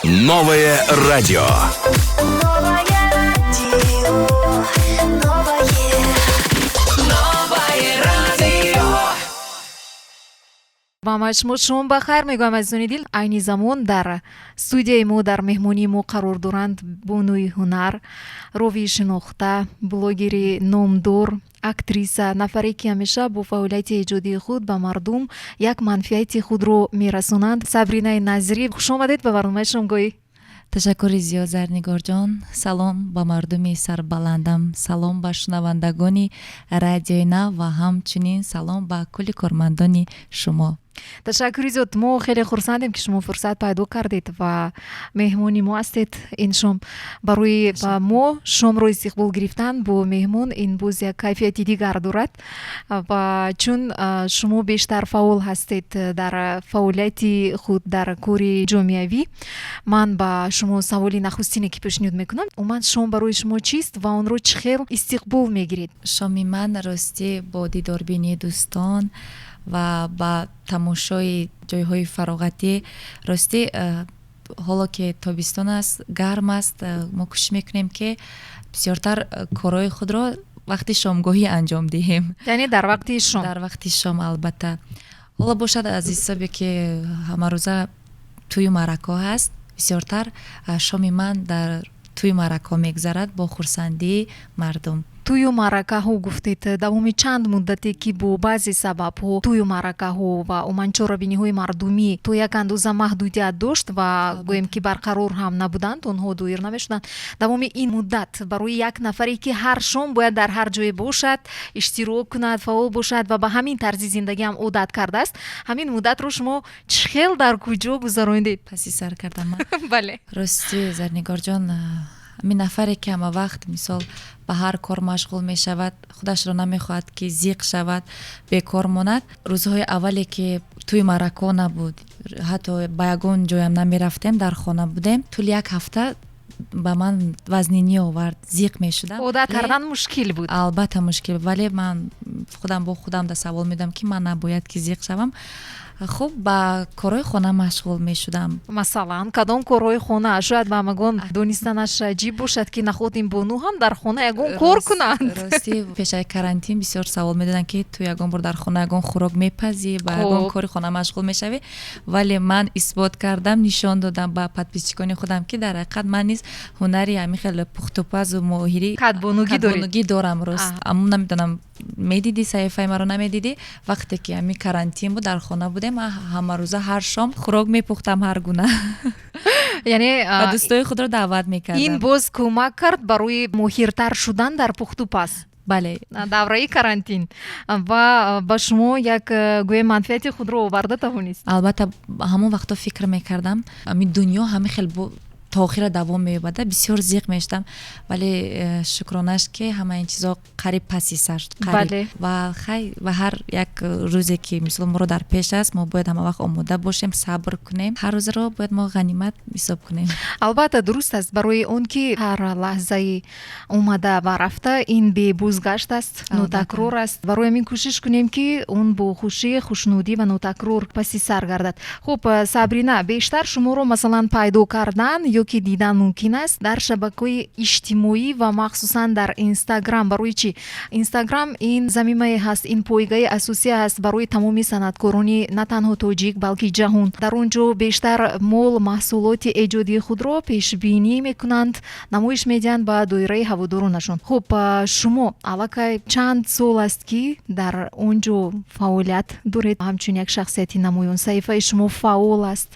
Новое радио. Новое радио, новое, Новое радио. Ба ҳамаи шумо шом ба хайр мегӯям, азизони дил. Айни замон дар студияи мо, дар меҳмонии мо қарор доранд бонуи ҳунар, ровии шинохта, блогери номдор, актриса, нафаре, ки ҳамеша бо фаъолияти эҷодии худ ба мардум як манфиати худро мерасонанд, Сабринаи Назирӣ. Хушомадед ба барномаи «Шомгоҳӣ». Ташаккури зиёд, Зарнигорҷон. Салом ба мардуми сарбаландам, салом ба шунавандагони Радиои Нав ва ҳамчунин салом ба кулли кормандони шумо. Ташаккури зиёд. Мо хеле хурсандем, ки шумо фурсат пайдо кардед ва меҳмони мо ҳастед ин шом. Барои ба мо шомро истиқбол гирифтан бо меҳмон ин боз як кайфияти дигар дорад. Ва чун шумо бештар фаъол ҳастед дар фаъолияти худ, дар кори ҷомеавӣ, ман ба шумо саволи нахустине, ки пешниҳод мекунам: умуман шом барои шумо чист ва онро чӣ хел истиқбол мегиред? Шоми ман, ростӣ, бо дидорбинии дӯстон ва ба тамошои ҷойҳои фароғатӣ. Ростӣ, ҳоло ки тобистон аст, гарм аст, мо кӯшиш мекунем, ки бисёртар корҳои худро вақти шомгоҳӣ анҷом диҳем. Яъне дар вақти шом. Дар вақти шом, албатта. Ҳоло бошад, аз ҳисобе ки ҳамарӯза тӯю маъракаҳо ҳаст, бисёртар шоми ман дар тӯю маъракаҳо мегузарад бо хурсандии мардум. Тӯю маъракаҳо гуфтед. Давоми чанд муддате, ки бо баъзе сабабҳо тӯю маъракаҳо ва умуман чорабиниҳои мардумӣ то як андоза маҳдудият дошт ва гӯем, ки барқарор ҳам набуданд, онҳо доир намешуданд, давоми ин муддат барои як нафаре, ки ҳар шом бояд дар ҳар ҷое бошад, иштирок кунад, фаъол бошад ва ба ҳамин тарзи зиндагӣ ҳам одат кардааст, ҳамин муддатро шумо чӣ хел, дар куҷо гузаронидед? Паси сар кардам? Бале. Ростӣ, Зарнигорҷон, ҳамин нафаре, ки ҳама вақт, мисол, ба ҳар кор машғул мешавад, худашро намехоҳад, ки зиқ шавад, бекор монад. Рӯзҳои аввале, ки тӯи маъракаҳо набуд, ҳатто ба ягон ҷоям намерафтем, дар хона будем, тӯли як ҳафта ба ман вазнинӣ овард, зиқ мешудам. Одат кардан мушкил буд. Албатта, мушкил, вале ман худам бо худам да савол медодам, ки ман набояд ки зиқ шавам. Хуб, ба корҳои хона машғул мешудам. Масалан, кадом корҳои хона? Шояд ба ҳамагон донистанаш аҷиб бошад, ки наход ин бону ҳам дар хона ягон кор кунанд. Ростӣ, пешаи карантин бисёр савол медоданд, ки ту ягон бор дар хона ягон хӯрок мепазӣ, ба ягон кори хона машғул мешавӣ? Вале ман исбот кардам, нишон додам ба подписчикони худам, ки дар ҳақиқат ман низ ҳунари ҳамин хел пухтупазу моҳирӣ Кадбонугӣ доред. Кадбонугӣ дорам, рост. Аммо намедонам, медидӣ саҳифаи маро, намедидӣ, вақте ки ҳамин карантин буд, дар хона будем, ман ҳамарӯза ҳар шом хӯрок мепухтам ҳар гуна Яъне ва дӯстои худро даъват мекардам. Ин боз кӯмак кард барои моҳиртар шудан дар пухтупаз. Бале. Давраи карантин ва ба шумо як, гӯем, манфиати худро оварда тавонист. Албатта, ҳамон вақто фикр мекардам, ҳамин дунё ҳамин хел то охира давом меёбада, бисёр зиқ мешудам. Вале шукронаш, ки ҳама ин чизо қариб паси сар шуд, қариб. Ва хай, ва ҳар як рӯзе, ки, мисол, моро дар пеш аст, мо бояд ҳама вақт омода бошем, сабр кунем, ҳар рӯзро бояд мо ғанимат ҳисоб кунем. Албатта, дуруст аст, барои он ки ҳар лаҳзаи омада ва рафта ин бебозгашт аст, нотакрор аст. Барои ҳамин кӯшиш кунем, ки он бо хушӣ, хушнудӣ ва нотакрор паси сар гардад. Хуб, Сабрина, бештар шуморо, масалан, пайдо кардан ё ки дидан мумкин аст дар шабакаҳои иҷтимоӣ ва махсусан дар Инстаграм. Барои чӣ? Инстаграм ин замимае ҳаст, ин пойгаи асосӣ ҳаст барои тамоми санъаткорони на танҳо тоҷик, балки ҷаҳон. Дар он ҷо бештар мол, маҳсулоти эҷодии худро пешбинӣ мекунанд, намоиш медиҳанд ба доираи ҳаводоронашон. Хуб, шумо аллакай чанд сол аст, ки дар он ҷо фаъолият доред ҳамчун як шахсияти намоён, саҳифаи шумо фаъол аст.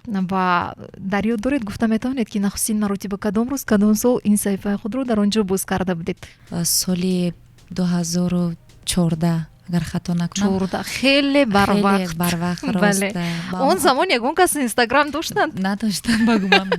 Ва дар ёд доред, гуфта метавонед, ки нахустин маротиба кадом рӯз, кадом сол ин саҳифаи худро дар он ҷо боз карда будед? Соли 2014, агар хато накунам. 14, хеле барвақт. Хеле барвақт, рост. Он замон ягон кас Инстаграм доштанд? Надоштанд, ба гумон.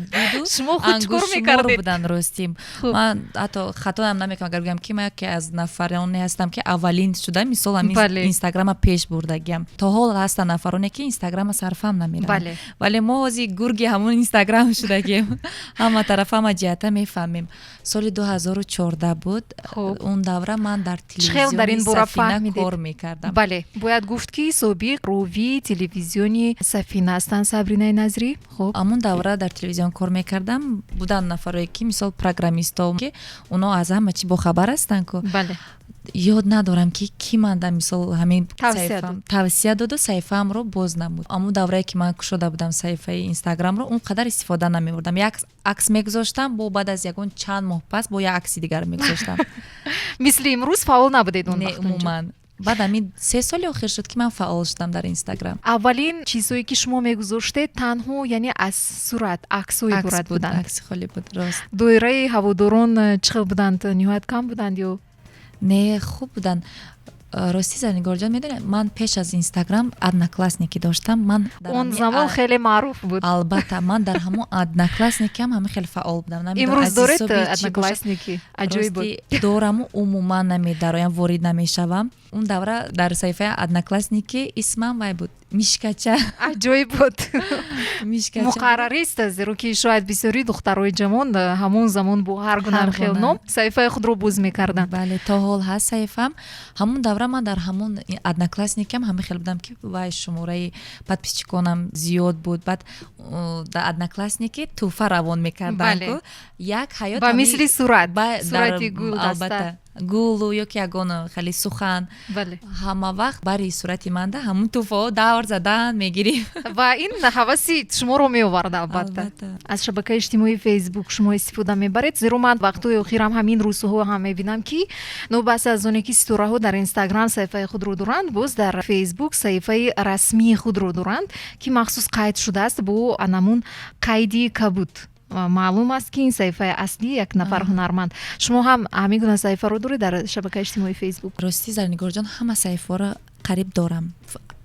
Шумо худ чӣ кор мекардед? Буданд, ростӣ. Ман ҳатто хатоам намекунам, агар гӯям, ки ман яке аз нафароне ҳастам, ки аввалин шуда, мисол, ҳамин Инстаграма пеш бурдагиам. То ҳол ҳастанд нафароне, ки Инстаграма сарфам намераванд, вале мо ҳозир гурги ҳамон Инстаграм шудагем, ҳама тараф, ҳама ҷиҳата мефаҳмем. Соли 2014 буд. Он давра ман дар Чӣ хел дар ин телевизиони бора Сафина фаҳмидед? кор Мекардам. Бале, бояд гуфт, ки собиқ ровии телевизиони Сафина ҳастанд Сабринаи Назрӣ. Хуб. Ҳамун давра дар телевизион кор мекардам. Буданд нафарое, ки мисол программистҳо, ки оно аз ҳама чӣ бохабар ҳастанд ку. Ёд надорам, ки ки манда мисол ҳамин тавсия доду, саҳифаамро боз намуд. Ҳамун даврае, ки ман кушода будам саҳифаи Инстаграмро, он қадар истифода намебурдам. Як акс мегузоштам, бо баъд аз ягон чанд моҳ пас бо як акси дигар мегузоштам. Мисли имрӯз фаъол набудед он? Не, умуман. Баъд ҳамин 3 соли охир шуд, ки ман фаъол шудам дар Инстаграм. Аввалин чизҳое, ки шумо мегузоштед, танҳо яъне аз сурат, аксҳо иборат буданд? Акси холӣ буд, рост. Доираи ҳаводорон чӣ хел буданд? Ниҳоят кам буданд ё? Не, хуб буданд. Рости, Зарнигорҷон, медонед, ман пеш аз Инстаграм Одноклассники доштам ман. Он замон хеле маъруф буд. Албатта, ман дар ҳамон Одноклассникиам ҳама хеле фаъол будам. Имрӯз доред Одноклассники? Аҷоиб буд. Дораму умуман намедароям, ворид намешавам. Он давра дар саҳифаи Одноклассники исмам вай буд, Мишкача. Аҷоиб буд. Муқаррарист, зеро ки шояд бисёри духтарои ҷавон ҳамон замон бо ҳар гуна хел ном саҳифаи худро боз мекарданд. Бале, то ҳол ҳаст саҳифаам. Ҳамон давра ман дар ҳамон Одноклассникиам ҳама хел будам, ки вай шумораи подписчиконам зиёд буд. Баъд дар Одноклассники тӯҳфа равон мекарданд як ҳаёт. Ба мисли сурат, сурати гул. Албатта, гулу ё ки ягон хеле сухан. Ҳама вақт бари сурати манда ҳамун тӯҳфаҳо давр задан мегирифт. Ва ин ҳаваси шуморо меовард, албатта. Аз шабакаи иҷтимоии Фейсбук шумо истифода мебаред? Зеро ман вақтҳои охирам, ҳамин рӯзҳо ҳам мебинам, ки новобаста аз оне ки ситораҳо дар Инстаграм саҳифаи худро доранд, боз дар Фейсбук саҳифаи расмии худро доранд, ки махсус қайд шудааст бо анамун қайди кабуд. Маълум аст, ки ин саҳифаи аслии як нафар ҳунарманд. Шумо ҳам ҳамин гуна саҳифаро доред дар шабакаи иҷтимоии Фейсбук? Рости, Зарнигорҷон, ҳама саҳифаҳоро қариб дорам,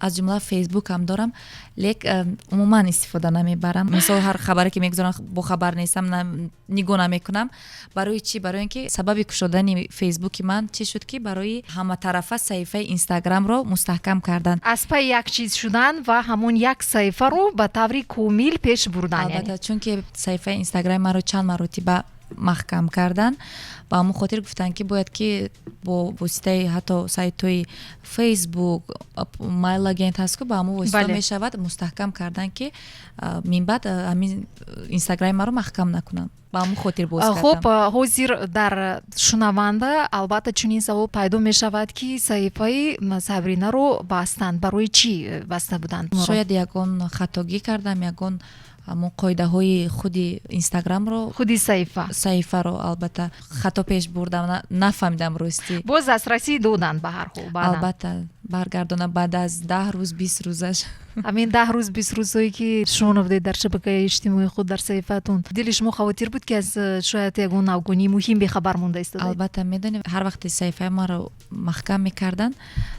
аз ҷумла Фейсбукам дорам, лек умуман истифода намебарам. Мисол, ҳар хабаре, ки мегузорам, бохабар нестам, нигоҳ намекунам. Барои чӣ? Барои ин ки сабаби кушодани Фейсбуки ман чӣ шуд, ки барои ҳаматарафа саҳифаи Инстаграмро мустаҳкам кардан. Аз пай як чиз шудан ва ҳамон як саҳифаро ба таври комил пеш бурдан. Албатта, чунки саҳифаи Инстаграми маро чанд маротиба маҳкам кардан, ба ҳамон хотир гуфтанд, ки бояд ки бо воситаи ҳатто сайтҳои Фейсбук, Майлагент ҳаст ку, ба ҳамон восита мешавад мустаҳкам кардан, ки минбаъд ҳамин Инстаграми маро маҳкам накунанд. Ба ҳамон хотир боз кардам. Хуб, ҳозир дар шунаванда албатта чунин савол пайдо мешавад, ки саҳифаи Сабринаро бастанд, барои чӣ баста буданд? Шояд ягон хатогӣ кардам, ягон ҳамон қоидаҳои худи Инстаграмро. Худи саҳифа. Саҳифаро, албатта, хато пеш бурдам, нафаҳмидам, ростӣ. Боз дастрасӣ доданд ба ҳар ҳол баъдан? Албатта, баргардона баъд аз 10 рӯз, 20 рӯзаш. Ҳамин 10 рӯз, 20 рӯзҳое, ки шумо набудед дар шабакаи иҷтимоии худ, дар саҳифаатон, дили шумо хавотир буд, ки аз шояд ягон навгонии муҳим бехабар монда истодаед? Албатта, медонем, ҳар вақте саҳифаи маро маҳкам мекарданд,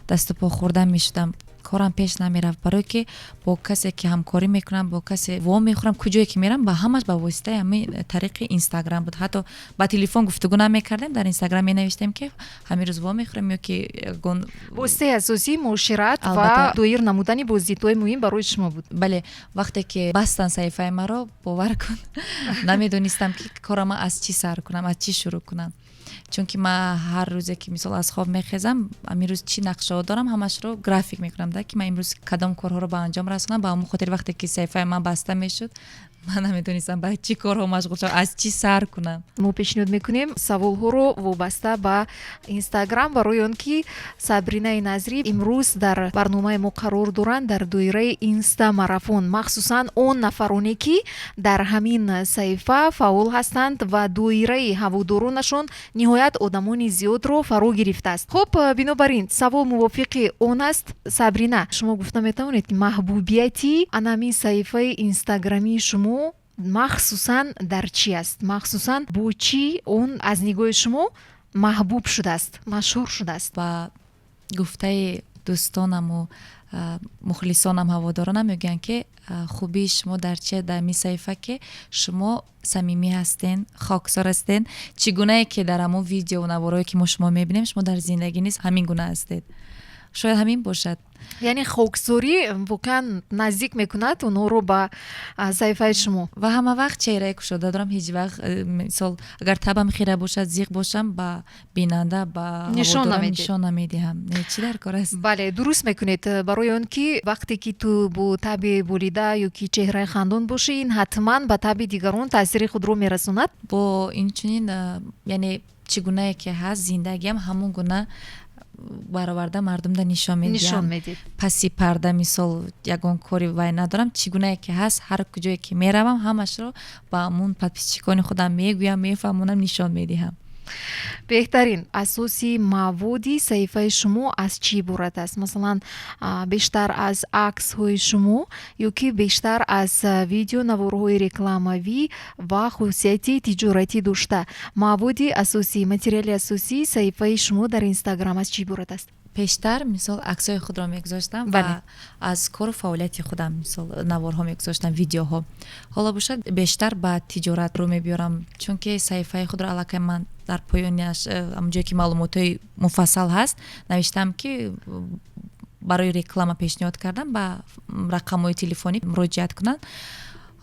дасту по хӯрдан мешудам, корам пеш намерафт, барое ки бо касе ки ҳамкорӣ мекунам, бо касе во мехӯрам, куҷое ки мерам, ба ҳамаш ба воситаи ҳамин тариқи Инстаграм буд. Ҳатто ба телефон гуфтугӯ намекардем, дар Инстаграм менавиштем, ки ҳамин рӯз во мехӯрем ё ки ягон. Воситаи асосии муошират ва доир намудани боздидҳои муҳим барои шумо буд. Бале, вақте ки бастан саҳифаи маро, бовар кун, намедонистам, ки корама аз чӣ сар кунам, аз чӣ шурӯъ кунам, чунки ман ҳар рӯзе, ки мисол аз хоб мехезам, ҳамин рӯз чӣ нақшаҳо дорам, ҳамашро график мекунам да, ки ман имрӯз кадом корҳоро ба анҷом расонам. Ба ҳамон хотир вақте ки саҳифаи ман баста мешуд, ман намедонистам ба чӣ корҳо машғул шавам, аз чӣ сар кунам. Мо пешниҳод мекунем саволҳоро вобаста ба Инстаграм, барои он ки Сабринаи Назрӣ имрӯз дар барномаи мо қарор доранд дар доираи инстамарафон, махсусан он нафароне, ки дар ҳамин саҳифа фаъол ҳастанд ва доираи ҳаводоронашон ниҳоят одамони зиёдро фаро гирифтааст. Хуб, бинобар ин савол мувофиқи он аст: Сабрина, шумо гуфта метавонед, ки маҳбубияти анамин саҳифаи инстаграмии шумо махсусан дар чӣ аст, махсусан бо чӣ он аз нигоҳи шумо маҳбуб шудааст, машҳур шудааст? Ба гуфтаи дӯстонаму мухлисонам, ҳаводоронам мегӯянд, ки хубии шумо дар чи, дар ҳамин саҳифа, ки шумо самимӣ ҳастен, хоксор ҳастен, чӣ гунае ки дар ҳамон видео наворое, ки мо шумо мебинем, шумо дар зиндагӣ низ ҳамин гуна ҳастед. Шояд ҳамин бошад. Яъне хоксорӣ воқеан наздик мекунад онҳоро ба саҳифаи шумо. Ва ҳама вақт чеҳраи кушода дорам. Ҳеҷ вақт, мисол, агар табам хира бошад, зиқ бошам, ба бинанда, ба нишон ҳаводорам намедиҳед. Нишон намедиҳам. Не, чӣ дар кор аст? Бале, дуруст мекунед, барои он ки вақте ки ту бо таби болида ё ки чеҳраи хандон бошӣ, ин ҳатман ба таби дигарон таъсири худро мерасонад. Бо инчунин, яъне чӣ гунае ки ҳаст зиндагиам, ҳамон гуна бароварда мардумда нишон нишон медиҳам. Медиҳед. Паси парда, мисол, ягон кори вай надорам. Чӣ гунае ки ҳаст, ҳар куҷое ки меравам, ҳамашро ба ҳамун подписчикони худам мегӯям, мефаҳмонам, нишон медиҳам. Беҳтарин. Асоси маводи саҳифаи шумо аз чӣ иборат аст? Масалан, бештар аз аксҳои шумо ё ки бештар аз видео наворҳои рекламавӣ ва хусусияти тиҷоратӣ дошта? Маводи асосӣ, материали асосии саҳифаи шумо дар Инстаграм аз чӣ иборат аст? Пештар, мисол, аксҳои худро мегузоштам ва аз кору фаъолияти худам, мисол, наворҳо мегузоштам, видеоҳо. Ҳоло бошад, бештар ба тиҷорат рӯ мебиёрам, чунки саҳифаи худро аллакай ман дар поёнаш, ҳамон ҷое ки маълумотҳои муфассал ҳаст, навиштам, ки барои реклама пешниҳод кардам, ба рақамҳои телефонӣ муроҷиат кунанд.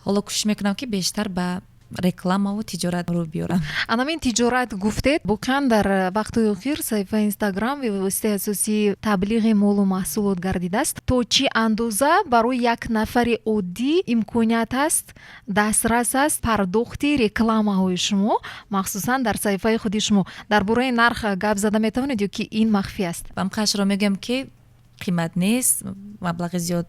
Ҳоло кӯшиш мекунам, ки бештар ба рекламаву тиҷорат рӯ биёрам. Анамин тиҷорат гуфтед, воқеан дар вақтҳои охир саҳифаи Инстаграм воситаи асосии таблиғи молу маҳсулот гардидааст. То чӣ андоза барои як нафари оддӣ имконият аст, дастрас аст пардохти рекламаҳои шумо, махсусан дар саҳифаи худи шумо? Дар бораи нарх гап зада метавонед ё ки ин махфӣ аст? Ба ҳамқашро мегӯям, ки қимат нест, маблағи зиёд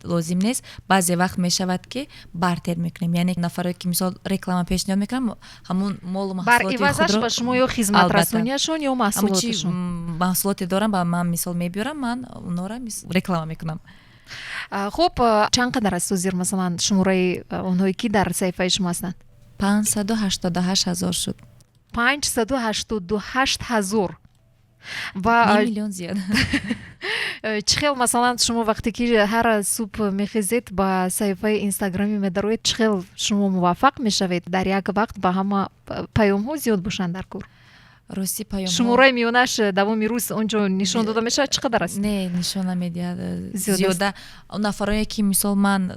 лозим нест. Баъзе вақт мешавад, ки бартер мекунем, яъне нафаре ки, мисол, реклама пешниҳод мекунам, ҳамун молу бар маҳсулоти ивазаш худро ба шумо ё хизматрасонияшон, ё ҳамун чи маҳсулоташон. Маҳсулоте дорам, ба ман, мисол, мебиёрам, ман онҳоро реклама мекунам. Хуб, чанд қадар аст ҳозир, масалан, шумораи онҳое ки дар саҳифаи шумо ҳастанд? 588 ҳазор шуд. 588 ҳазор ва Ним миллион зиёд. Чӣ хел, масалан, шумо вақте ки ҳар субҳ мехезед, ба саҳифаи инстаграмӣ медароед, чӣ хел шумо муваффақ мешавед дар як вақт ба ҳама паёмҳо зиёд бошанд дар кор? Рости, паёмҳо Шумораи миёнаш давоми рӯз он ҷо нишон дода мешавад, чӣ қадар аст? Не, нишон намедиҳад. Зиёд аст. Зиёда он нафарое ки, мисол, ман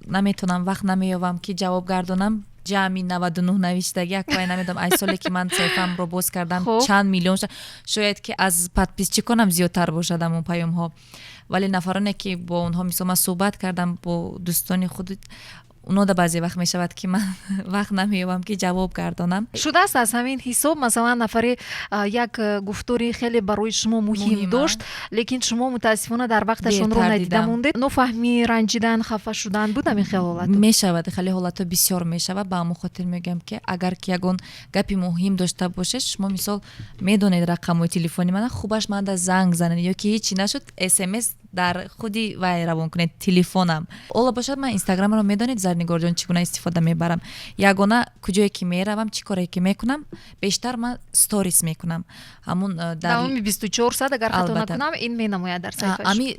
наметавонам, вақт намеёбам, ки ҷавоб гардонам, ҷамъи 99 навиштагӣ аквай намедонам, аз соле ки ман саҳифаамро боз кардам, чанд миллион шояд ки аз подписчиконам зиёдтар бошад ҳамон паёмҳо. Вале нафароне ки бо онҳо, мисол, ман суҳбат кардам, бо дӯстони худ, онода баъзе вақт мешавад, ки ман вақт намеёбам, ки ҷавоб гардонам. Шудааст аз ҳамин ҳисоб, масалан, нафаре як гуфтори хеле барои шумо муҳим Муҳима. дошт, лекин шумо мутаассифона дар вақташ онро Дертар надида дидам. мондед, нофаҳмӣ, ранҷидан, хафа шудан буд ҳамин хел ҳолатҳо? Мешавад, хеле ҳолатҳо бисёр мешавад. Ба ҳамон хотир мегӯям, ки агар ки ягон гапи муҳим дошта бошед, шумо, мисол, медонед рақамҳои телефони мана, хубаш манда занг занед ё ки ҳечи нашуд, смс дар худи вай равон кунед телефонам. Ҳоло бошад, ман Инстаграмро, медонед, Зарнигорҷон, чӣ гуна истифода мебарам? Ягона куҷое ки меравам, чӣ коре ки мекунам, бештар ман сторис мекунам, ҳамун дар Давоми 24 соат, агар хато Албатта. накунам, ин менамояд дар саҳифаи шумо. Ами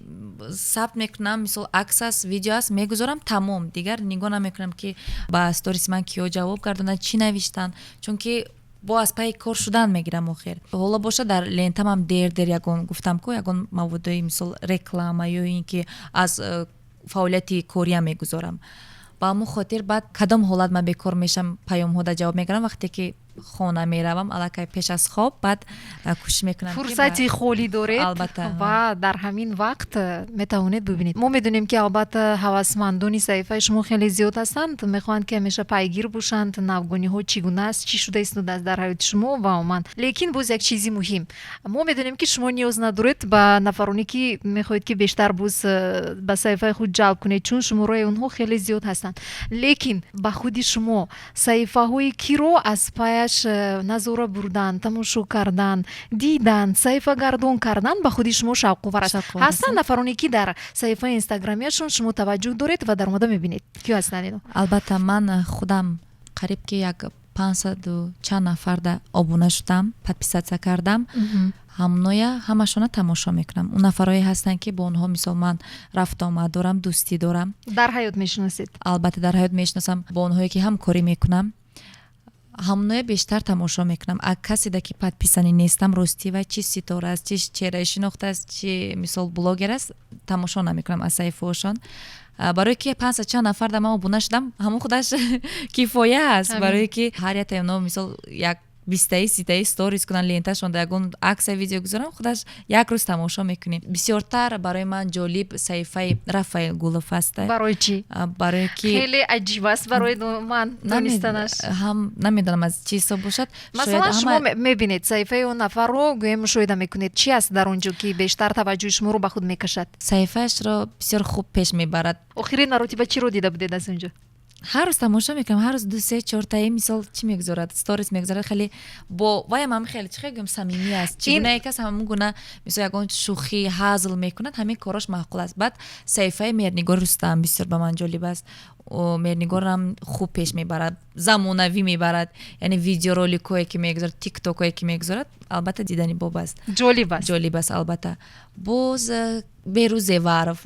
сабт мекунам, мисол, акс аст, видео аст, мегузорам, тамом. Дигар нигоҳ намекунам, ки ба сториси ман киё ҷавоб гардонанд, чӣ навиштанд, чунки бо аз пайи кор шудан мегирам. Охир ҳоло бошад, дар лентамам дер дер ягон, гуфтам ку, ягон маводои, мисол, реклама ё ин ки аз фаъолияти кориам мегузорам. Ба ҳамон хотир баъд кадом ҳолат ман бекор мешам, паёмҳода ҷавоб мегардам? Вақте ки хона меравам, аллакай пеш аз хоб, баъд кӯшиш мекунам, ки Фурсати холӣ доред Албатта. ва дар ҳамин вақт метавонед бибинед. Мо медонем, ки албатта ҳавасмандони саҳифаи шумо хеле зиёд ҳастанд, мехоҳанд, ки ҳамеша пайгир бошанд, навгониҳо чӣ гуна аст, чӣ шуда истодааст дар ҳаёти шумо ва умуман. Лекин боз як чизи муҳим: мо медонем, ки шумо ниёз надоред ба нафароне ки мехоҳед, ки бештар боз ба саҳифаи худ ҷалб кунед, чун шумораи онҳо хеле зиёд ҳастанд. Лекин ба худи шумо саҳифаҳои киро аз паяш назора бурдан, тамошо кардан, дидан, саҳифагардон кардан ба худи шумо шавқовар аст? Шавқовар Ҳастанд аст. нафароне, ки дар саҳифаи инстаграмияшон шумо таваҷҷӯҳ доред ва даромада мебинед, кӣ ҳастанд ино? Албатта, ман худам қариб ки як пансаду чанд нафарда обуна шудам, подписаться кардам. Ҳамноя ҳамашона тамошо мекунам. Он нафарое ҳастанд, ки бо онҳо, мисол, ман рафтуомад дорам, дӯстӣ дорам. Дар ҳаёт мешиносед? Албатта, дар ҳаёт мешиносам, бо онҳое ки ҳамкорӣ мекунам. Ҳамоное бештар тамошо мекунам. А каседа ки подписанный нестам, ростӣ, вай чи ситора аст, чи чеҳраи шинохта аст, чи, мисол, блогер аст, тамошо намекунам аз саҳифаҳошон, барое ки 500 чанд нафар да ман обуна шудам, ҳамон худаш кифоя аст, барое ки ҳар яктаи оно, мисол, як 20-таи, 30-таи сторис кунанд, ленташон да ягон акса, видео гузорам, худаш як рӯз тамошо мекунем. Бисёртар барои ман ҷолиб саҳифаи Рафаэл Гулов аст. Барои чӣ? Барое ки Хеле аҷиб аст барои ман донистанаш. Ҳам намедонам, аз чӣ ҳисоб бошад. Масалан, шумо мебинед саҳифаи он нафарро, гӯем, мушоҳида мекунед, чӣ аст дар он ҷо, ки бештар таваҷҷӯҳи шуморо ба худ мекашад? Саҳифаашро бисёр хуб пеш мебарад. Охирин маротиба чиро дида будед аз он ҷо? Ҳар рӯз тамошо мекунам, ҳар рӯз ду, се, чортаи, мисол, чӣ мегузорад, сторис мегузорад, хеле бо ваям ҳам хеле, чӣ хел гӯям, самимӣ аст. Чӣ гуна як аст, ҳамон гуна, мисол, ягон шӯхӣ, ҳазл мекунад, ҳамин корош маъқул аст. Баъд саҳифаи Меҳрнигор Рустам бисёр ба ман ҷолиб аст. Меҳрнигорам хуб пеш мебарад, замонавӣ мебарад, яъне видеороликҳое ки мегузорад, тиктокҳое ки мегузорад, албатта, дидани боб аст. Ҷолиб аст. Ҷолиб аст, албатта. Боз Берӯз Зеваров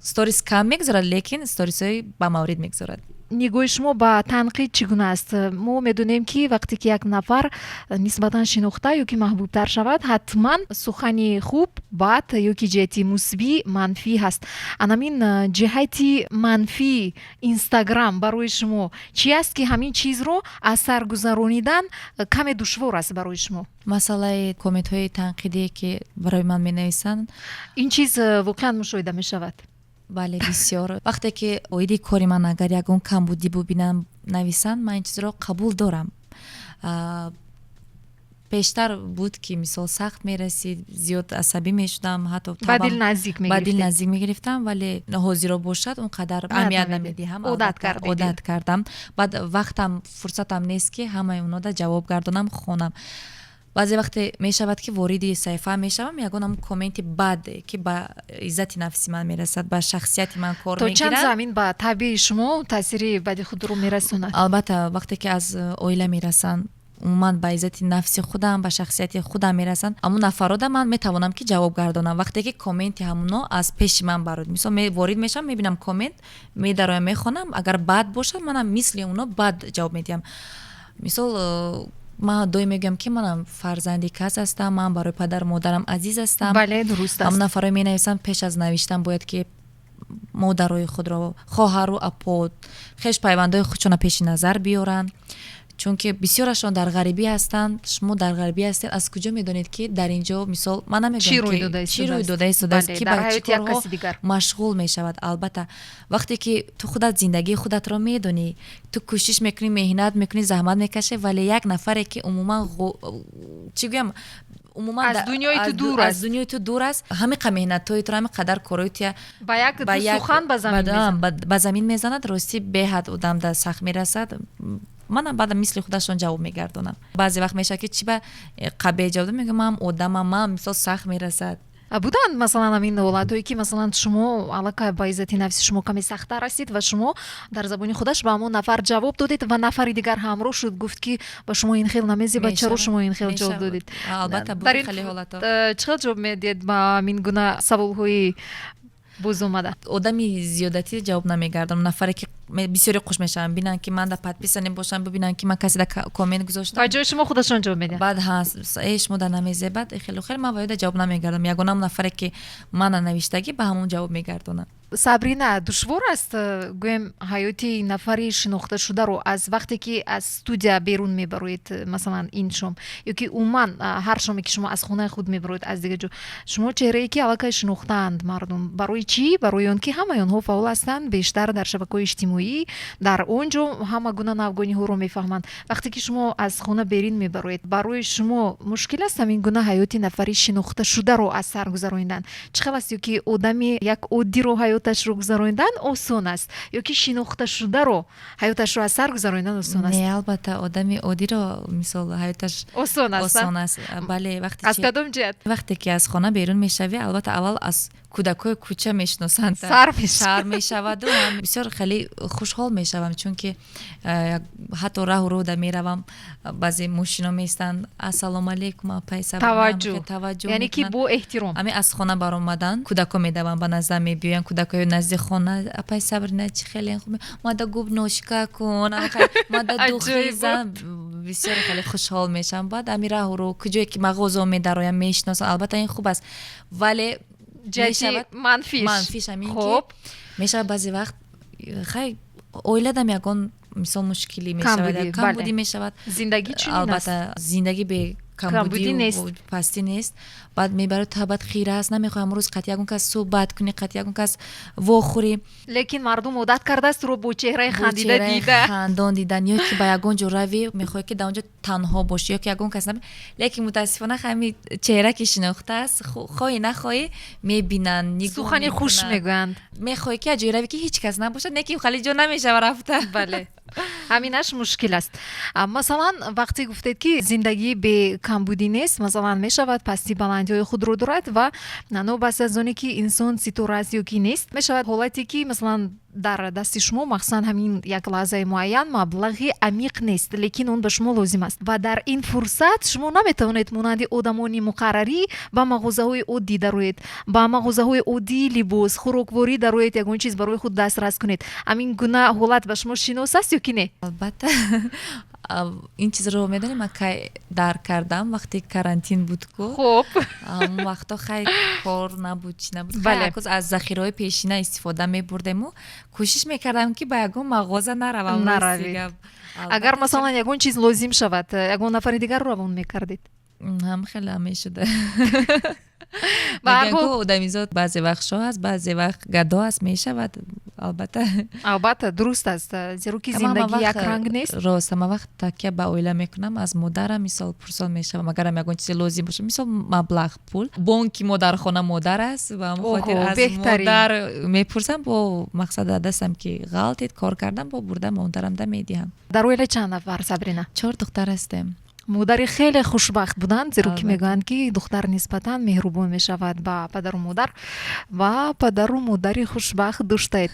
сторис кам мегузорад, лекин сторисҳои ба маврид мегузорад. Нигоҳи шумо ба танқид чӣ гуна аст? Мо медонем, ки вақте ки як нафар нисбатан шинохта ё ки маҳбубтар шавад, ҳатман сухани хуб, бад ё ки ҷиҳати мусбӣ, манфӣ ҳаст. Анамин ҷиҳати манфии Инстаграм барои шумо чӣ аст, ки ҳамин чизро аз сар гузаронидан каме душвор аст барои шумо? Масъалаи комментҳои танқидие, ки барои ман менависанд. Ин чиз воқеан мушоҳида мешавад? Бале, бисёр. Вақте ки оиди кори ман агар ягон камбудӣ бубинам, нависанд, ман ин чизро қабул дорам. Пештар буд, ки, мисол, сахт мерасид, зиёд асабӣ мешудам, ҳатто ба дил наздик. Ба дил наздик мегирифтам, вале ҳозиро бошад, он қадар аҳамият намедиҳам. Одат кардед. Одат кардам. Баъд вақтам, фурсатам нест, ки ҳамаи онода ҷавоб гардонам, хонам. Баъзе вақте мешавад, ки вориди саҳифа мешавам, ягон ҳамн комменти баде, ки ба иззати нафси ман мерасад, ба шахсияти ман кор То чанд замин ба табии шумо таъсири бади худро мерасонад? Албатта, вақте ки аз оила мерасанд, умуман ба иззати нафси худам, ба шахсияти худам мерасанд, ҳамун нафарода ман метавонам, ки ҷавоб гардонам. Вақте ки комменти ҳамуно аз пеши ман барояд, мисол, ворид мешавам, мебинам коммент, медароям, мехонам, агар бад бошад, манам мисли оно бад ҷавоб медиҳам. Мисол, ман доим мегӯям, ки манам фарзанди кас ҳастам, ман барои падару модарам азиз ҳастам. Бале, дуруст аст. Ҳамун нафарое менависанд, пеш аз навиштан бояд, ки модарои худро, хоҳару апо, хеш пайвандои худшона пеши назар биёранд, чунки бисёрашон дар ғарибӣ ҳастанд. Шумо дар ғарибӣ ҳастед, аз куҷо медонед, ки дар ин ҷо, мисол, ман намегӯям, чӣ рӯй дода истодааст, ки ба чӣ корҳо машғул мешавад. Албатта, вақте ки ту худат зиндагии худатро медонӣ, ту кӯшиш мекунӣ, меҳнат мекунӣ, заҳмат мекашӣ, вале як нафаре, ки умуман, чӣ гӯям, умуман аз дунёи ту дур аст, аз дунёи ту дур аст, ҳамин қа меҳнатҳои туро, ҳамин қадар корҳои туя ба як сухан ба замин мезанад, ростӣ, беҳад одам да сахт мерасад. Манам баъдам мисли худашон ҷавоб мегардонам. Баъзе вақт мешавад, ки чӣ ба қабеҳ ҷавоб мегӯям, манам одамам, ман, мисол, сахт мерасад. Буданд, масалан, ҳамин ҳолатҳое, ки, масалан, шумо аллакай ба иззати нафси шумо каме сахттар расид ва шумо дар забони худаш ба ҳамон нафар ҷавоб додед ва нафари дигар ҳамроҳ шуд, гуфт, ки ба шумо ин хел намезебад, чаро шумо ин хел ҷавоб додед? Албатта, буд хеле ҳолатҳо. Чӣ хел ҷавоб медиҳед ба ҳамин гуна саволҳои бозомада? Одами зиёдатӣ ҷавоб намегардонам. Нафаре, ки бисёре хуш мешаванд, бинанд, ки ман да подписанный бошам, бибинанд, ки ман касе да коммент гузоштам. Ба ҷои шумо худашон ҷавоб медиҳанд. Баъд э, шумо да намезебад, хелу хел. Ман ваёда ҷавоб намегардонам. Ягонам нафаре, ки мана навиштагӣ, ба ҳамон ҷавоб мегардонам. Сабрина, душвор аст, гӯем, ҳаёти нафари шинохташударо аз вақте ки аз студия берун мебароед, масалан, ин шом ё ки умуман ҳар шоме, ки шумо аз хонаи худ мебароед, аз дигар ҷо, шумо чеҳрае, ки аллакай шинохтаанд мардум. Барои чӣ? Барои он ки ҳамаи онҳо фаъол ҳастанд бештар дар шабакаҳои иҷтимоӣ, дар он ҷо ҳама гуна навгониҳоро мефаҳманд. Вақте ки шумо аз хона берин мебароед, барои шумо мушкил аст ҳамин гуна ҳаёти нафари шинохташударо аз сар гузаронидан? Чӣ хел аст? Ё ки одами як оддиро ҳаёташро гузаронидан осон аст, ё ки шинохташударо ҳаёташро аз сар гузаронидан осон аст? Не, албатта, одами оддиро, мисол, ҳаёташ осон аст. Осон аст, бале. Вақте Аз кадом ҷиҳат? Вақте ки аз хона берун мешавӣ, албатта, аввал аз кӯдакҳои кӯча мешиносанд. Сар. Сар мешаваду бисёр хеле хушҳол мешавам, чунки ҳатто раҳу рӯда меравам, баъзе мошино меистанд: «Ассалому алайкум, апай». Таваҷҷӯҳ. Таваҷҷӯҳ. Яъне ки бо эҳтиром. Ҳамин аз хона баромадан, кӯдакҳо медаванд, ба наздам мебиёянд, кӯдакҳои назди хона: «Апай Сабрина, чӣ хеле хуб, мада губношка кун, мада духи зан». Бисёр хеле хушҳол мешавам. Баъд ами раҳуру куҷое ки мағозао медароям, мешиносам. Албатта, ин хуб аст, вале ҷиҳати манфиш? Манфиш ҳамин ки мешавад, баъзе вақт, хай, оиладам ягон, мисол, мушкилӣ мешавад, камбудӣ мешавад. Зиндагӣ чунин. Албатта, зиндагӣ бе камбудӣ пастӣ нест. Баъд мебарад, табат хира аст, намехоҳӣ амрӯз қати ягон кас суҳбат кунӣ, қати ягон кас вохӯрӣ. Лекин мардум одат кардааст туро бо чеҳраи хандида дида. Хандон дидан, ё ки ба ягон ҷо равӣ, мехоҳӣ, ки дар он ҷо танҳо бошӣ ё ки ягон кас, лекин мутаассифона ҳами чеҳра ки шинохтааст, хоҳӣ нахоҳӣ, мебинанд. Сухани хуш мегӯянд. Мехоҳӣ, ки аз ҷое равӣ, ки ҳеҷ кас набошад, не ки хали ҷо намешава рафта. Бале, ҳаминаш мушкил аст. Масалан, вақте гуфтед, ки зиндагӣ бе камбудӣ нест, масалан, мешавад, пасти баландиҳои худро дорад ва новобаста аз оне ки инсон ситора аст ё ки нест, мешавад ҳолате, ки, масалан, дар дасти шумо махсусан ҳамин як лаҳзаи муайян маблағи амиқ нест, лекин он ба шумо лозим аст ва дар ин фурсат шумо наметавонед монанди одамони муқаррарӣ ба мағозаҳои оддӣ дароед, ба мағозаҳои оддии либос, хӯрокворӣ дароед, ягон чиз барои худ дастрас кунед. Ҳамин гуна ҳолат ба шумо шинос аст ё ки не? Албатта, ин чизро медонем, ман кай дарк кардам? Вақте карантин буд ку. Ҳамон вақто, хай, кор набуд, чи набуд, аз захираҳои пешина истифода мебурдему кӯшиш мекардам, ки ба ягон мағоза наравам. Наравед. Агар, масалан, ягон чиз лозим шавад, ягон нафари дигарро равон мекардед? Ҳам хеле мешуда. Одамизод баъзе вақт шоҳ аст, баъзе вақт гадо аст, мешавад, албатта. Албатта, дуруст аст, зеро ки зиндагӣ якранг нест. Рост, ҳама вақт такя ба оила мекунам, аз модарам, мисол, пурсон мешавам, агарам ягон чизе лозим бошад, мисол, маблағ, пул. Бонки мо дар хона модар аст ва ҳамон хотир аз модар мепурсам. Бо мақсад дастам ки ғалтид, кор кардам, бо бурда модарамда медиҳам. Дар оила чанд нафар, Сабрина? Чор духтар ҳастем. Модари хеле хушбахт буданд, зеро ки мегӯянд, ки духтар нисбатан меҳрубон мешавад ба падару модар, ва падару модари хушбахт доштаед.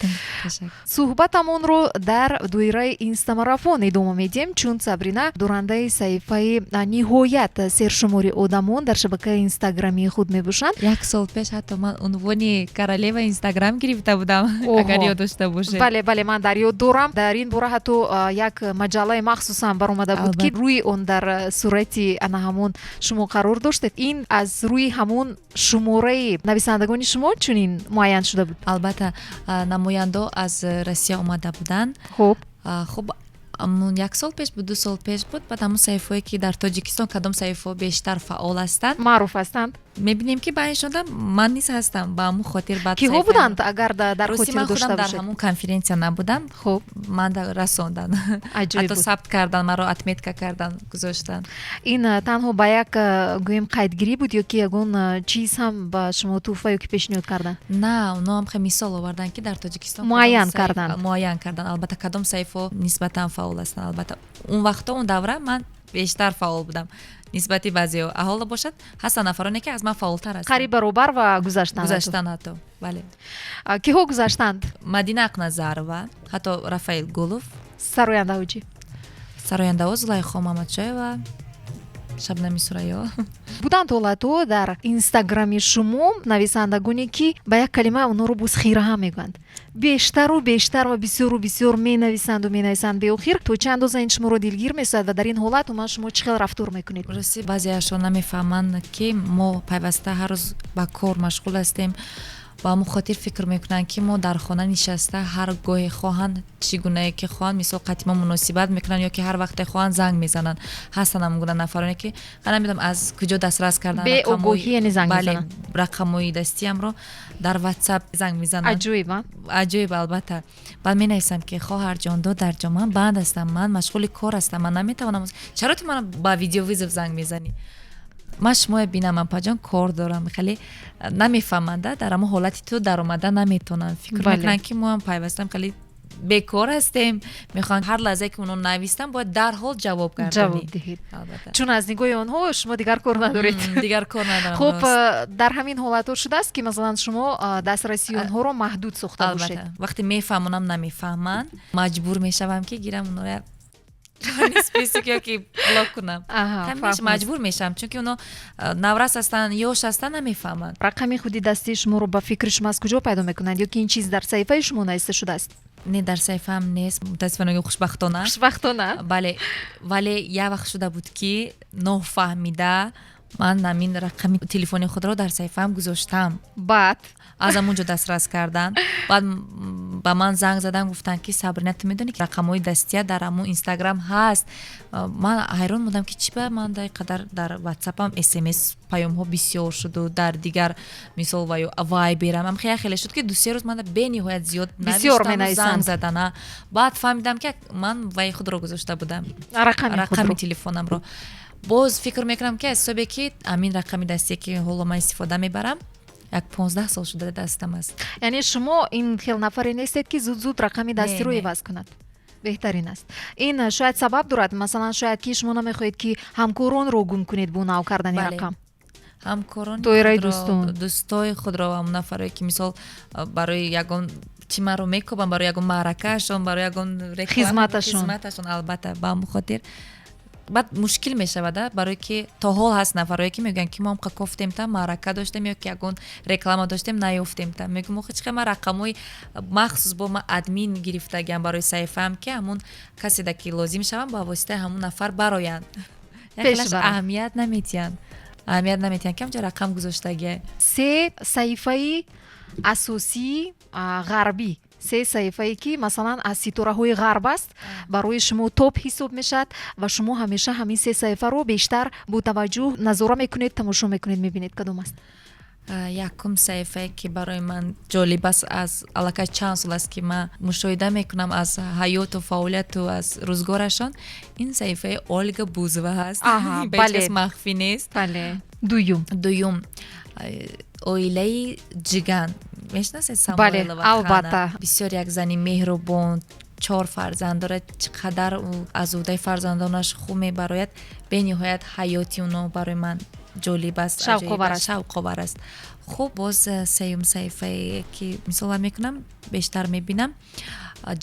Суҳбатамонро дар доираи инстамарафон идома медиҳем, чун Сабрина дорандаи саҳифаи ниҳоят сершумори одамон дар шабакаи инстаграмии худ мебошанд. Як сол пеш ҳатто ман унвони королева Инстаграм гирифта будам, агар ёд дошта бошед. Бале, ман дар ёд дорам. Дар ин бора ҳатто як маҷаллаи махсусам баромада буд, ки рӯи он дар сурати ана ҳамон шумо қарор доштед. Ин аз рӯи ҳамон шумораи нависандагони шумо чунин муайян шуда буд? Албатта, намояндао аз Россия омада буданд. Хуб, як сол пеш буд, 2 сол пеш буд. Баъд ҳамон саҳифаое, ки дар Тоҷикистон кадом саҳифаҳо бештар фаъол ҳастанд, маъруф ҳастанд, мебинем, ки байншонда ман низ ҳастам. Ба ҳамон хотир баъд Киҳо буданд, агар дар хотир дошта дар ҳамон конференсия набудам. Ман расондан, ҳатто сабт кардан, маро отметка кардан, гузоштан. Ин танҳо ба як, гӯем, қайдгирӣ буд ё ки ягон чиз ҳам ба шумо тӯҳфа ё ки пешниҳод карданд? На, оно ҳам хе мисол оварданд, ки дар Тоҷикистон муайян карданд. Муайян карданд, албатта, кадом саҳифаҳо нисбатан фаъол ҳастанд. Албатта, он вақтҳо, он давра ман бештар фаъол будам нисбати баъзеҳо. Ҳоло бошад, ҳастанд нафароне, ки аз ман фаъолтар ҳастанд. Қариб баробар ва гузаштанд. Гузаштанд ҳатто, бале. Киҳо гузаштанд? Мадина Ақназарова, ҳатто Рафаил Гулов. Сарояндаҳо чӣ? Сарояндаҳо Зулайхо Мамадшоева, Шабнами Сурайё. Буданд ҳолатҳо дар инстаграми шумо, нависандагоне, ки ба як калима онҳоро боз хираҳам мегӯянд, бештару бештар ва бисёру бисёр менависанду менависанд беохир. То чӣ андоза ин шуморо дилгир месозад ва дар ин ҳолат умуман шумо чӣ хел рафтор мекунед? Рости, баъзеашон намефаҳманд, ки мо пайваста ҳар рӯз ба кор машғул ҳастем. Ба ҳамон хотир фикр мекунанд, ки мо дар хона нишаста, ҳар гоҳе хоҳанд, чӣ гунае ки хоҳанд, мисол, қати мо муносибат мекунанд ё ки ҳар вақте хоҳанд, занг мезананд. Ҳастанд ҳамон гуна нафароне, ки намедонам аз куҷо дастрас кардан. Беогоҳӣ, яъне, занг мезананд. Рақамҳои дастиамро дар Ватсап занг мезананд. Аҷоиб. Аҷоиб, албатта. Баъд менависам, ки хоҳарҷон, додарҷон, ман банд ҳастам, ман машғули кор ҳастам, ман наметавонам. Чаро ту мана ба видеовызов занг мезанӣ? Ман шумоя бинам, апаҷон, кор дорам. Хеле намефаҳманда, дар ҳамон ҳолати ту даромада наметавонанд. Фикр мекунанд, ки мо ҳам пайвастам хеле бекор ҳастем, мехоҳанд ҳар лаҳзае, ки онҳо навистанд, бояд дарҳол ҷавоб гардонӣ. Ҷавоб диҳед, чун аз нигоҳи онҳо шумо дигар кор надоред. Дигар кор надорам. Хуб, дар ҳамин ҳолатҳо шудааст, ки, масалан, шумо дастрасии онҳоро маҳдуд сохта бошед? Вақте мефаҳмонам, намефаҳманд, маҷбур мешавам, ки гирам онҳоро список ё ки блок кунам. Маҷбур мешавам, чунки онҳо наврас ҳастанд, ёш ҳастанд, намефаҳманд. Рақами худи дастии шуморо, ба фикри шумо, аз куҷо пайдо мекунанд ё ки ин чиз дар саҳифаи шумо нависта шудааст? Не, дар саҳифаам нест, мутаассифона ё хушбахтона. Хушбахтона. Бале, вале як вақт шуда буд, ки нофаҳмида ман ҳамин рақами телефони худро дар саҳифаам гузоштам. Баъд? Аз ҳамон ҷо дастрас кардан. Баъд ба ман занг задан, гуфтанд, ки Сабрина, ту медонӣ, ки рақамҳои дастия дар ҳамон Инстаграм ҳаст. Ман ҳайрон мондам, ки чӣ ба ман дар қадар дар Ватсапам СМС паёмҳо бисёр шуду дар дигар, мисол, ва ё Вайберам ам хеле шуд, ки 2-се рӯз ман бениҳоят зиёд бисёр навиштану менависанд. Занг задана. Баъд фаҳмидам, ки ман вай худро гузошта будам. Рақами рақами худро. Телефонамро. Боз фикр мекунам, ки аз ҳисобе ки ҳамин рақами дастие, ки ҳоло ман истифода мебарам, як 15 сол шуда дастам аст. Яъне шумо ин хел нафаре нестед, ки зуд зуд рақами дастиро Не, не. иваз кунад. Беҳтарин аст. Ин шояд сабаб дорад, масалан, шояд ки шумо намехоҳед, ки ҳамкоронро гум кунед бо нав кардани Бале. рақам. Ҳамкорони Доираи худро, дӯстон. Дӯстои худро, ҳамон нафаре, ки, мисол, барои ягон чӣ маро мекобам, барои ягон маъракаашон, барои ягон реклама, Хизматашон. Хизматашон, албатта. Ба ҳамон хотир баъд мушкил мешавад, барое ки то ҳол ҳаст нафарое, ки мегӯянд, ки мо ҳам кофтем, та маърака доштем ё ки ягон реклама доштем, наёфтем. Та мегӯм, охи чӣ, ман рақамҳои махсус бо ман админ гирифтагиам барои саҳифаам, ки ҳамон каседа ки лозим шавам, ба воситаи ҳамон нафар бароянд. Пеш Яхелаш баранд. Аҳамият наметиҳанд, ки ҳамҷо рақам гузоштагия. Се саҳифаи асосии ғарбӣ, се саҳифае, ки, масалан, аз ситораҳои ғарб аст, барои шумо топ ҳисоб мешавад ва шумо ҳамеша ҳамин се саҳифаро бештар бо таваҷҷӯҳ назора мекунед, тамошо мекунед, мебинед, кадом аст? Якум саҳифае, ки барои ман ҷолиб аст, аз аллакай чанд сол аст, ки ман мушоҳида мекунам аз ҳаёту фаъолияту аз рӯзгорашон, ин саҳифаи Ольга Бузова ҳаст. Ба ҳеҷ кас махфӣ нест. Бале, дуюм? Дуюм, оилаи Ҷиган, мешинасед? Бале, Самойлова Хана. Албатта. Бисёр як зани меҳрубон, чор фарзанд дорад. Чӣ қадар ӯ аз ӯҳдаи фарзандонаш хуб мебарояд. Бениҳоят ҳаёти оно барои ман ҷолиб аст, Шавқовар аҷоиб аст. Шавқовар аст. Хуб, боз сеюм саҳифае, ки мисола мекунам, бештар мебинам,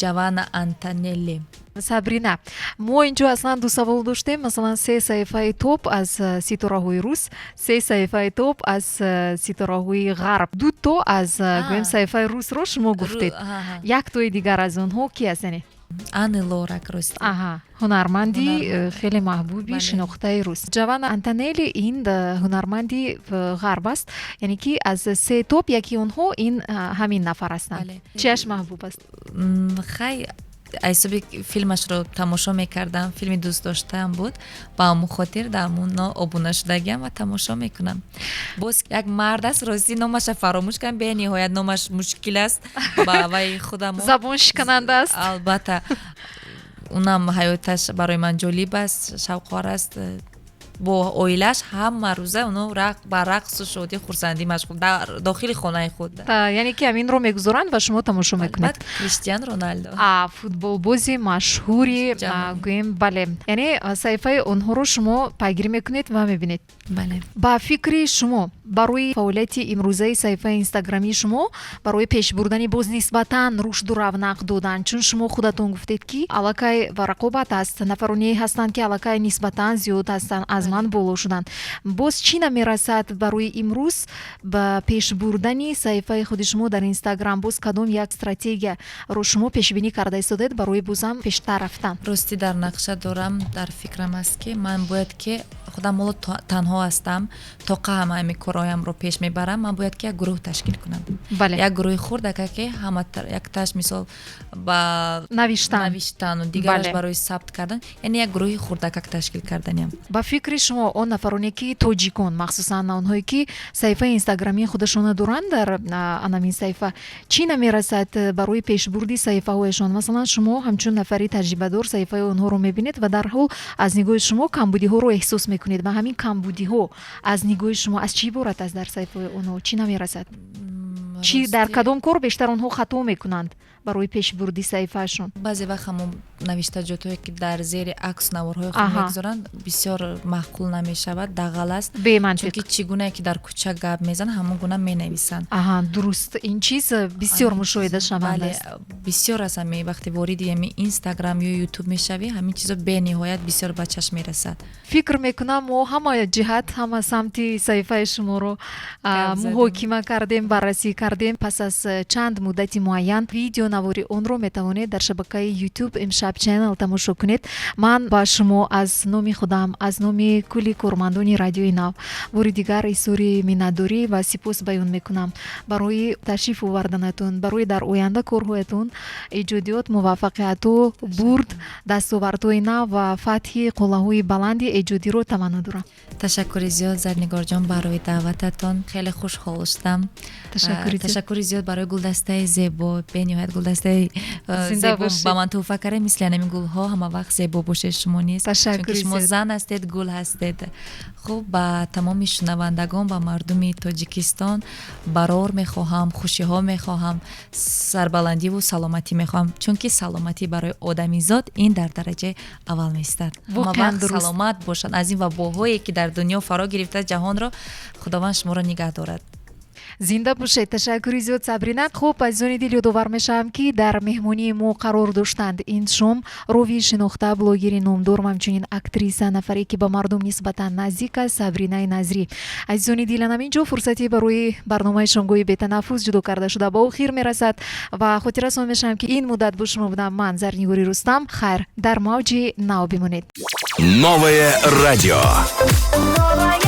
Ҷованна Антонелли. Сабрина, мо инҷо аслан ду савол доштем. Масалан, се саҳифаи топ аз ситораҳои рус, се саҳифаи топ аз ситораҳои ғарб. Ду то аз гӯем, саҳифаи русро шумо гуфтед. Як тои дигар аз онҳо ки аст, яъне? Ани Лорак, рости. Аҳа, ҳунарманди Ҳунарманд. Хеле маҳбуби, шинохтаи рус. Ҷованна Антонелли ин ҳунарманди ғарб аст, яъне ки аз се топ яки онҳо ин ҳамин нафар ҳастанд. Бале. Чиаш маҳбуб аст? Хай, ҳисоби филмашро тамошо мекардам, филми дӯстдоштаам буд, ба ҳамон хотир дар ҳамоно обуна шудагиам ва тамошо мекунам. Боз як мард аст, ростӣ номаша фаромӯш кардам, бениҳоят номаш мушкил аст ба вай худамо. Забон шикананда аст. Албатта, унам ҳаёташ барои ман ҷолиб аст, шавқовар аст. Бо оилааш ҳама рӯза оно ба рақсу шодӣ, хурсандӣ машғул дар дохили хонаи худ. Яъне ки ҳаминро мегузоранд ва шумо тамошо мекунед. Баъд Криштиан Роналдо. Футболбози машҳури ҷаҳон. Гӯем, бале, яъне саҳифаи онҳоро шумо пайгирӣ мекунед ва мебинед. Бале. Ба фикри шумо, барои фаъолияти имрӯзаи саҳифаи инстаграмии шумо, барои пеш бурдани, боз нисбатан рушду равнақ додан, чун шумо худатон гуфтед, ки аллакай ва рақобат аст, нафароне ҳастанд, ки аллакай нисбатан зиёд ҳастанд, аз ман боло шуданд, боз чӣ намерасад барои имрӯз ба пеш бурдани саҳифаи худи шумо дар Инстаграм? Боз кадом як стратегияро шумо пешбинӣ карда истодаед барои бозам пештар рафтан? Ростӣ, дар нақша дорам, дар фикрам аст, ки ман бояд ки худам ҳоло танҳо ҳастам, тоқа ҳама ҳамин корҳоямро пеш мебарам. Ман бояд ки як гурӯҳ ташкил кунам, як гурӯҳи хурдака, ки ҳама якташ, мисол, ба навиштан. Навиштану дигараш барои сабт кардан, яъне як гурӯҳи хурдакак ташкил карданиам. Ба фикри шумо, он нафароне, ки тоҷикон, махсусан онҳое, ки саҳифаи инстаграмии худашонро доранд, дар анамин саҳифа чӣ намерасад барои пешбурди саҳифаҳояшон? Масалан, шумо ҳамчун нафари таҷрибадор саҳифаи онҳоро мебинед ва дарҳол аз нигоҳи шумо камбудиҳоро эҳсос мекунед. Ва ҳамин камбудиҳо аз нигоҳи шумо аз чӣ иборат аст? Дар саҳифаи онҳо чӣ намерасад? Чӣ дар кадом кор бештар онҳо хато мекунанд барои пешбурди саҳифаашон? Баъзе вақт ҳамон навиштаҷотҳое, ки дар зери аксу наворҳои худ мегузоранд, бисёр маъқул намешавад, дағал аст. Бемантиқ. Чунки чӣ гунае ки дар кӯча гап мезананд, ҳамон гуна менависанд. Аҳа, дуруст, ин чиз бисёр мушоҳидашаванда аст. Бисёр аст. Ҳами вақте вориди ҳами Инстаграм ё Ютуб мешавӣ, ҳамин чизо бениҳоят бисёр ба чашм мерасад. Фикр мекунам, мо ҳама ҷиҳат, ҳама самти саҳифаи шуморо муҳокима кардем, баррасӣ кардем. Пас аз чанд муддати муайян видео Видеонавори онро метавонед дар шабакаи YouTube Имшаб Channel тамошо кунед. Ман ба шумо аз номи худам, аз номи кулли кормандони Радиои Нав бори дигар изҳори миннатдорӣ ва сипос баён мекунам барои ташриф оварданатон, барои дар оянда корҳоятон, эҷодиёт, муваффақиятҳо, бурд, дастовардҳои нав ва фатҳи қуллаҳои баланди эҷодиро таманно дорам. Ташаккури зиёд, Зарнигорҷон, барои даъвататон. Хеле хушҳол шудам. Ташаккури зиёд. Ташаккури зиёд барои гулдастаи зебо, бениҳоят гулдастаи Зинда зебо бошед. ба ман тӯҳфа кардед. Мисли ҳамин гулҳо ҳама вақт зебо бошед шумо низ, Ташаккури чунки шумо зиёд. зан ҳастед, гул ҳастед. Хуб, ба тамоми шунавандагон, ба мардуми Тоҷикистон барор мехоҳам, хушиҳо мехоҳам, сарбаландиву саломатӣ мехоҳам, чунки саломатӣ барои одамизод ин дар дараҷаи аввал меистад. Ҳама Воқеан вақт дуруст. саломат бошанд. Аз ин вабоҳое, ки дар дунё фаро гирифта ҷаҳонро, Худованд шуморо нигаҳ дорад. Зинда бошед, ташаккури зиёд, Сабрина. Хуб, азизони дил, ёдовар мешавам, ки дар меҳмонии мо қарор доштанд ин шом ровии шинохта, блогери номдор ва ҳамчунин актриса, нафаре ки ба мардум нисбатан наздик аст, Сабринаи Назрӣ. Азизони дил, ҳамин ҷо фурсате барои барномаи шомгоҳи бетанаффус ҷудо карда шуда ба охир мерасад ва хотиррасон мешавам, ки ин муддат бо шумо будам ман, Зарнигори Рустам. Хайр, дар мавҷи нав бимонед. Новое радио. Новое